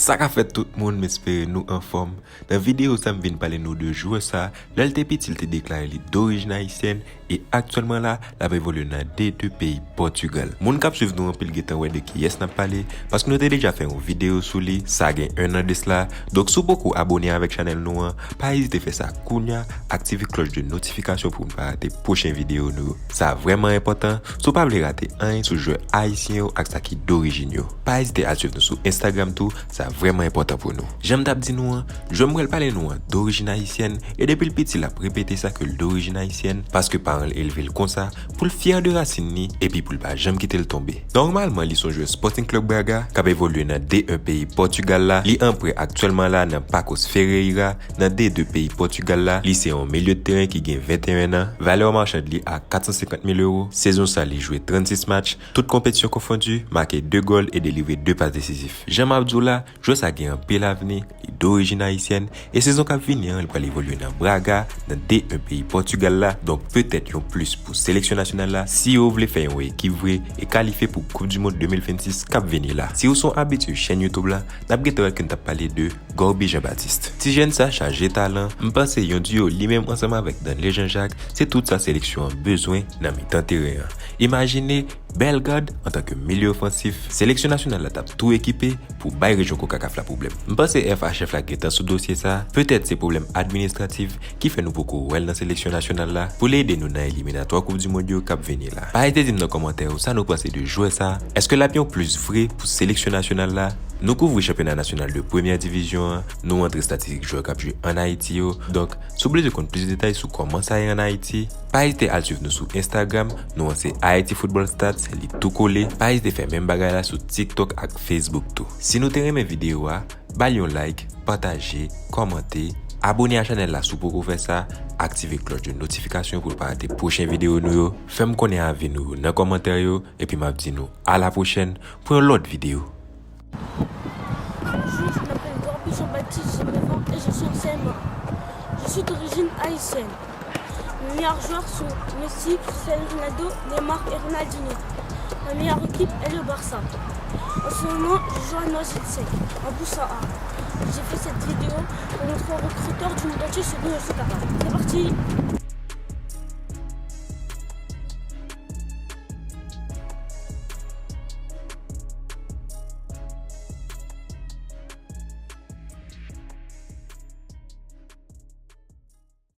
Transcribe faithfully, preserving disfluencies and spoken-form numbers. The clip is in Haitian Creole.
Sa ka fèt tout moun, m espere nou anfòm. Nan videyo sa, m vin pale nou de jwè sa. Lè l te piti, l te deklare li dorijin ayisyèn e aktyèlman la, l ap evolye nan D de peyi Pòtigal. Moun k ap swiv nou anpil gentan wè de kiyès n ap pale, paske nou te deja fè yon videyo sou li, sa gen enn an de sila. Donk, si w poko abone avèk chanèl nou an, pa ezite fè sa kounya, aktive klòch de notifikasyon pou n pa rate pwochen videyo nou yo. Sa vrèman enpòtan, si w pa vle rate anyen sou jwè ayisyen yo ak sa ki dorijin yo. Pa ezite al swiv nou sou Instagram tou, sa vrèman enpòtan pou nou. Jan m t ap di nou an, jwè m pral pale nou an dorijin ayisyèn, e depi l piti l ap repete sa ke l dorijin ayisyèn, paske paran l elve l konsa, pou l fyè de rasin li, epi pou l pa janm kite l tonbe. Nòmalman, li se yon jwè Sporting Club Braga, k ap evolye nan D en peyi Pòtigal la. Li an prè aktyèlman la nan Pacos Ferreira, nan D de peyi Pòtigal la. Li se yon milye de teren ki gen venteyen an. Valè machann li a kat san senkant mil ewo. Sezon sa, li jwe trannsis match, tout konpetisyon konfondi, make de gòl e delivre de pas desizif. Jan m ap di w la, jwè sa gen anpil avni, li dorijin ayisyèn, e sezon k ap vini an, li pral evolye nan Braga, nan D en peyi Pòtigal la, donk petèt yon plis pou seleksyon nasyonal la, si yo vle fè yon ekip vre e kalifye pou Koup di Mond de mil vennsis k ap vini la. Si w se yon abitye chèn YouTube la, n ap gentan wè ke n t ap pale de Gorby Jean-Baptiste. Ti jèn sa chaje talan, m panse yon diyo li menm ansanm avèk Danley Jean-Jacques, se tout sa seleksyon an bezwen nan mitan teren an. Imajine Bellegarde antanke milye ofansif, seleksyon nasyonal la t ap tou ekipe pou bay rejyon Konkakaf la pwoblèm. M panse F H F la gentan sou dosye sa, petèt se pwoblèm administratif ki fè nou poko wè l nan seleksyon nasyonal la, pou l ede nou nan eliminatwa Koup di Mond yo k ap vini la. Pa ezite di m nan kòmantè yo sa nou panse de jwè sa, èske l ap yon plis vre pou seleksyon nasyonal la? Nou kouvri chanpyona nasyonal de premyè divizyon an, nou antre estatistik jwè k ap jwe ann Ayiti yo, donk, si w bezwen konn plis detay sou kòman sa ye ann Ayiti, pa ezite al swiv nou sou Instagram, nou an se Haiti Football Stats, li tou kole. Pa ezite fè menm bagay la sou TikTok ak Facebook tou. Si nou te renmen videyo a, ba l yon like, pataje, kòmante, abone a chanèl la si w poko fè sa, aktive klòch de notifikasyon pou w pa rate pwochen videyo nou yo. Fè m konnen avi nou yo nan kòmantè yo, epi m ap di nou a la pwochèn pou yon lòt videyo. Bonjour, je m'appelle Gorby Jean-Baptiste, j'ai neuf ans et je suis en C M un. Je suis d'origine haïtienne. Mes meilleurs joueurs sont Messi, Cristiano Ronaldo, Neymar et Ronaldinho. Ma meilleure équipe est le Barça. En ce moment, je joue à Noisy-le-Sec, en Poussin A. J'ai fait cette vidéo pour montrer aux recruteurs du monde entier ce dont je suis capable. C'est parti !